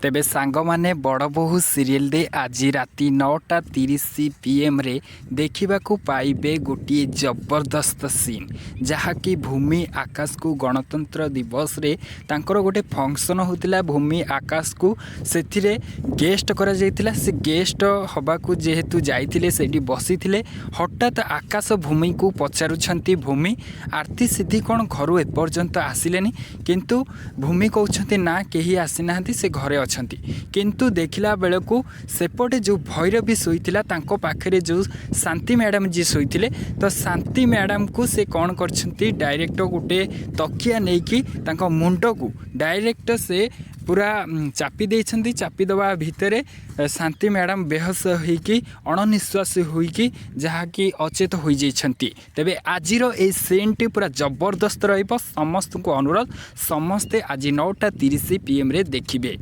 ତେବେ ସାଙ୍ଗମାନେ, ବଡ଼ ବୋହୂ ସିରିଏଲରେ ଆଜି ରାତି 9:30 ପିଏମ୍ରେ ଦେଖିବାକୁ ପାଇବେ ଗୋଟିଏ ଜବରଦସ୍ତ ସିନ୍, ଯାହାକି ଭୂମି ଆକାଶକୁ ଗଣତନ୍ତ୍ର ଦିବସରେ ତାଙ୍କର ଗୋଟେ ଫଙ୍କସନ୍ ହେଉଥିଲା। ଭୂମି ଆକାଶକୁ ସେଥିରେ ଗେଷ୍ଟ କରାଯାଇଥିଲା। ସେ ଗେଷ୍ଟ ହେବାକୁ ଯେହେତୁ ଯାଇଥିଲେ, ସେଇଠି ବସିଥିଲେ। ହଠାତ୍ ଆକାଶ ଭୂମିକୁ ପଚାରୁଛନ୍ତି, "ଭୂମି, ଆର୍ତି ସିଦ୍ଧି କ'ଣ ଘରୁ ଏପର୍ଯ୍ୟନ୍ତ ଆସିଲେନି?" କିନ୍ତୁ ଭୂମି କହୁଛନ୍ତି, "ନା, କେହି ଆସିନାହାନ୍ତି, ସେ ଘରେ ଅଛନ୍ତି।" କିନ୍ତୁ ଦେଖିଲା ବେଳକୁ ସେପଟେ ଯେଉଁ ଭୈରବୀ ଶୋଇଥିଲା, ତାଙ୍କ ପାଖରେ ଯେଉଁ ଶାନ୍ତି ମ୍ୟାଡ଼ାମ୍ ଯିଏ ଶୋଇଥିଲେ, ତ ଶାନ୍ତି ମ୍ୟାଡ଼ାମ୍କୁ ସେ କ'ଣ କରିଛନ୍ତି, ଡାଇରେକ୍ଟ ଗୋଟେ ତକିଆ ନେଇକି ତାଙ୍କ ମୁଣ୍ଡକୁ ଡାଇରେକ୍ଟ ସେ ପୁରା ଚାପି ଦେଇଛନ୍ତି। ଚାପି ଦେବା ଭିତରେ ଶାନ୍ତି ମ୍ୟାଡ଼ାମ୍ ବେହୋସ ହୋଇକି, ଅଣନିଶ୍ୱାସୀ ହୋଇକି, ଯାହାକି ଅଚେତ ହୋଇଯାଇଛନ୍ତି। ତେବେ ଆଜିର ଏଇ ସିନ୍ଟି ପୁରା ଜବରଦସ୍ତ ରହିବ। ସମସ୍ତଙ୍କୁ ଅନୁରୋଧ, ସମସ୍ତେ ଆଜି 9:30 ପିଏମ୍ରେ ଦେଖିବେ।